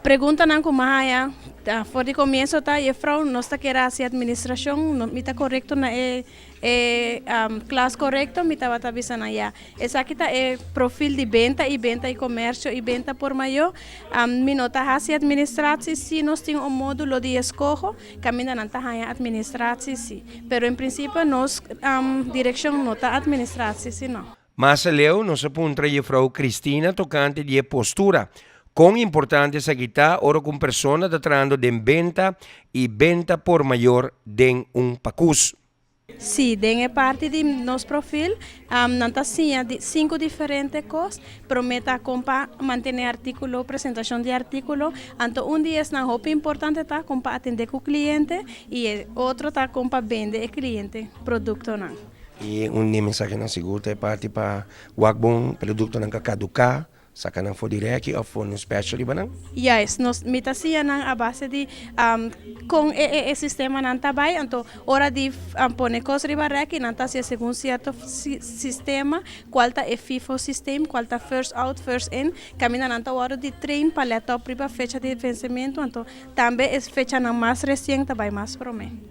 Preguntanan ku m'a haya for di komienso ta: "Juffrouw, nos ta kier hasi administrashon, no, mi ta korekto na e klas korekto?" Mi tabata bisa nan ya. Esaki ta e perfil di benta i benta i komersio i benta por mayor. Mi no ta hasi administratie si nos tin un módulo di eskoho, kaminda nan ta haya administratie si. Pero en prinsipio nos direkshon no ta administratie si no. Mas aleu, nos a puntra juffrouw Cristina tokante di postura. Kon importante esaki ta ora ku un persona ta trahando den benta i benta por mayor den un pakus? Si, den e parti di nos perfil, nan ta siña sinku diferente kos, promé ta kon pa mantené artíkulo, presentashon di artíkulo, anto un di esnan hopi importante ta kon pa atendé ku kliente i otro ta kon pa bende e kliente produktonan. I un mensahenan sigur ta parti pa wak bon produktonan ku kaduká, saka nan for di rèki òf for un special riba nan? Yes, nos mi ta siña nan a base di kon e sistemanan ta bai, anto ora di pone kos riba rèki, nan ta segun sierto sistema, kual ta e FIFO system, kual ta first out, first in, kaminda nan ta wòrdu di train pa let op riba fecha di vensementu, anto tambe e fechanan mas resien ta bai mas promé.